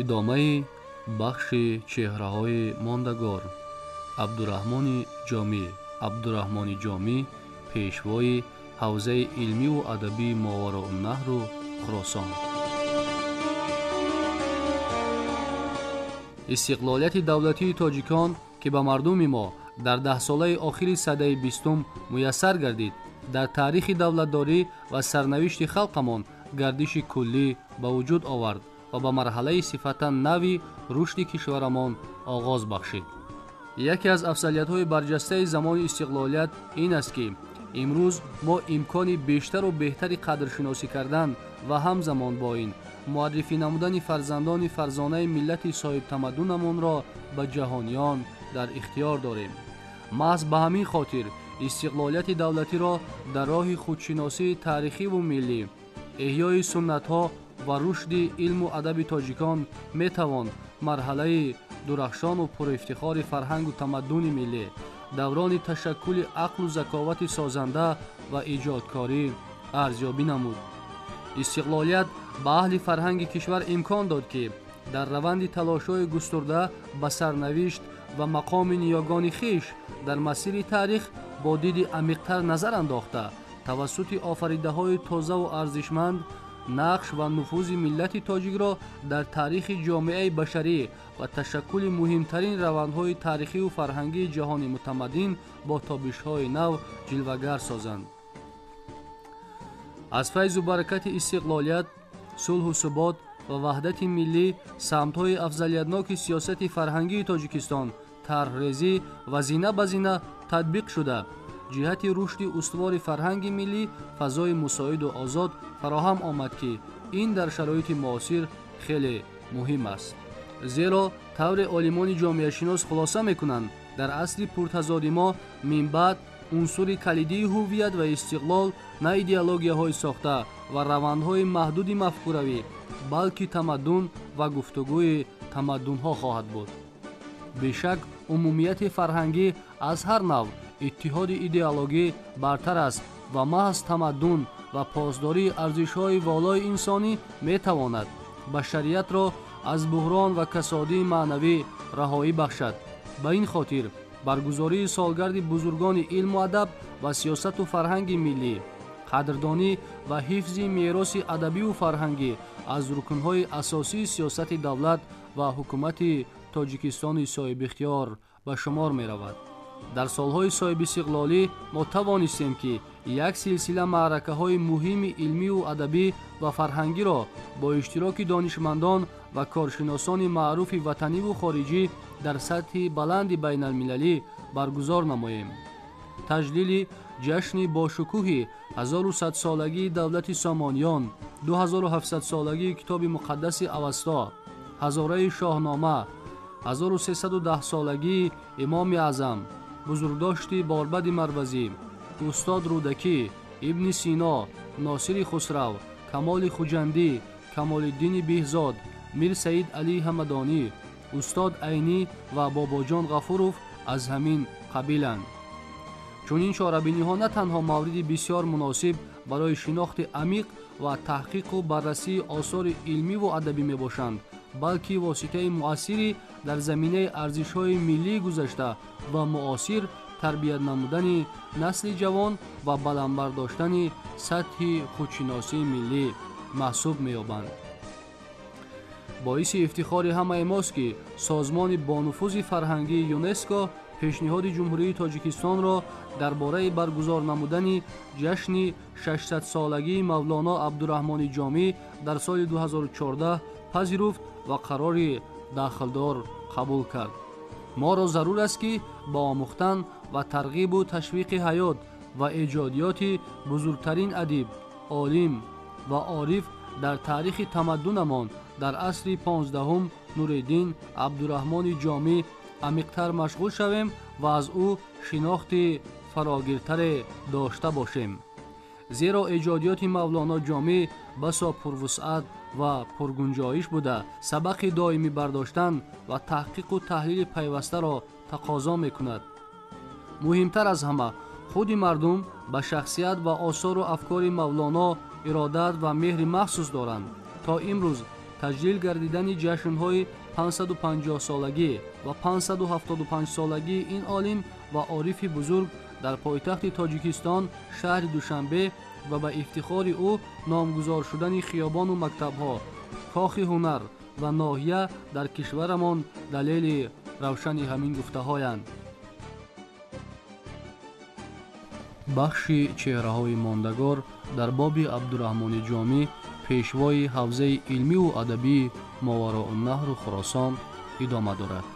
Идомаи бахши чеҳраҳои мондагор. Абдураҳмони Ҷомӣ. Абдураҳмони Ҷомӣ пешвои ҳавзаи илмиву адабии Мовароуннаҳру Хуросон. Истиқлолияти давлатии тоҷикон, ки ба мардуми мо дар даҳсолаи охири садаи бистум муяссар гардид, дар таърихи давлатдорӣ ва сарнавишти халқамон гардиши куллӣ ба вуҷуд овард ва ба марҳалаи сифатан нави рушди кишварамон оғоз бахшид. Яке аз афзалиятҳои барҷастаи замони истиқлолият ин аст, ки имрӯз мо имкони бештару беҳтари қадршиносӣ кардан ва ҳамзамон бо ин муаррифӣ намудани фарзандони фарзонаи миллати соҳибтамаддунамонро ба ҷаҳониён дар ихтиёр дорем. Маҳз ба ҳамин хотир истиқлолияти давлатиро дар роҳи худшиносии таърихиву миллӣ, эҳёи суннатҳо ва рушди илму адаби тоҷикон метавон марҳалаи дурахшону пурифтихори фарҳангу тамаддуни миллӣ, даврони ташаккули ақлу заковати созанда ва эҷодкорӣ арзёбӣ намуд. Истиқлолият ба аҳли фарҳанги кишвар имкон дод, ки дар раванди талошҳои густурда ба сарнавишт ва мақоми ниёгони хиш дар масири таърих бо диди амиқтар назар андохта, тавассути офаридаҳои тозаву арзишманд нақш ва нуфузи миллати тоҷикро дар таърихи ҷомеаи башарӣ ва ташаккули муҳимтарин равандҳои таърихиву фарҳангии ҷаҳони мутамаддин бо тобишҳои нав ҷилвагар созанд. Аз файзу баракати истиқлолият, сулҳу субот ва ваҳдати миллӣ самтҳои афзалиятноки сиёсати фарҳангии Тоҷикистон тарҳрезӣ ва зина ба зина татбиқ шуда, ҷиҳати рушди устувори фарҳанги миллӣ фазои мусоиду озод фароҳам омад, ки ин дар шароити муосир хеле муҳим аст. Зеро тавре олимони ҷомеашинос хулоса мекунанд, дар асри пуртазоди мо минбаъд унсури калидии ҳуввият ва истиқлол на идеологияҳои сохта ва равандҳои маҳдуди мафкуравӣ, балки тамаддун ва гуфтугӯи тамаддунҳо хоҳад буд. Бешак, умумияти фарҳангӣ аз ҳар нав иттиҳоди идеологӣ бартар аст ва маҳз тамаддун ва посдории арзишҳои волои инсонӣ метавонад башариятро аз буҳрон ва касодии маънавӣ раҳоӣ бахшад. Ба ин хотир баргузории солгарди бузургони илму адаб ва сиёсату фарҳанги миллӣ, қадрдонӣ ва ҳифзи мероси адабиву фарҳангӣ аз рукнҳои асосии сиёсати давлат ва ҳукумати Тоҷикистони соҳибихтиёр ба шумор меравад. Дар солҳои соҳибистиқлолӣ мо тавонистем, ки як силсила маъракаҳои муҳими илмиву адабӣ ва фарҳангиро бо иштироки донишмандон ва коршиносони маъруфи ватаниву хориҷӣ дар сатҳи баланди байналмилалӣ баргузор намоем. Таҷлили ҷашни бошукӯҳи 1100-солагии давлати Сомониён, 2700-солагии китоби муқаддаси Авасто, ҳазораи Шоҳнома, 1310-солагии Имоми Аъзам, бузургдошти Борбади Марвазӣ, устод Рӯдакӣ, Ибни Сино, Носири Хусрав, Камоли Хуҷандӣ, Камолиддини Беҳзод, Мир Саид Алӣ Ҳамадонӣ, устод Айнӣ ва Бобоҷон Ғафуров аз ҳамин қабиланд. Чунин чорабиниҳо на танҳо мавриди бисёр муносиб барои шинохти амиқ ва таҳқиқу баррасии осори илмиву адабӣ мебошанд, балки воситаи муассири дар заминаи арзишҳои миллии гузашта ва муосир тарбият намудани насли ҷавон ва баланд бардоштани сатҳи худшиносии миллӣ маҳсуб меёбанд. Боиси ифтихори ҳамаи мост, ки созмони бонуфузи фарҳангии ЮНЕСКО пешниҳоди Ҷумҳурии Тоҷикистонро дар бораи баргузор намудани ҷашни 600-солагии Мавлоно Абдураҳмони Ҷомӣ дар соли 2014 пазируфт ва қарори дахлдор қабул кард. Моро зарур аст, ки ба омӯхтан ва тарғибу ташвиқи ҳаёт ва эҷодиёти бузургтарин адиб, олим ва ориф дар таърихи тамаддунамон дар асри 15-ум Нуриддин Абдураҳмони Ҷомӣ амиқтар машғул шавем ва аз ӯ шинохти фарогиртаре дошта бошем. Зеро эҷодиёти Мавлоно Ҷомӣ басо пурвусъат ва пургунҷоиш буда, сабақи доимӣ бардоштан ва таҳқиқу таҳлили пайвастаро тақозо мекунад. Муҳимтар аз ҳама, худи мардум ба шахсият ва осору афкори Мавлоно иродат ва меҳри махсус доранд. То имрӯз Таҷлил гардидани ҷашнҳои 550-солагӣ ва 575-солагии ин олим ва орифи бузург дар пойтахти Тоҷикистон, шаҳри Душанбе, ва ба ифтихори ӯ номгузор шудани хиёбону мактабҳо, кохи ҳунар ва ноҳия дар кишварамон далели равшани ҳамин гуфтаҳоянд. Бахши чеҳраҳои мондагор дар боби Абдураҳмони Ҷомӣ, пешвои ҳавзаи илмиву адабии Мовароуннаҳру Хуросон, идома дорад.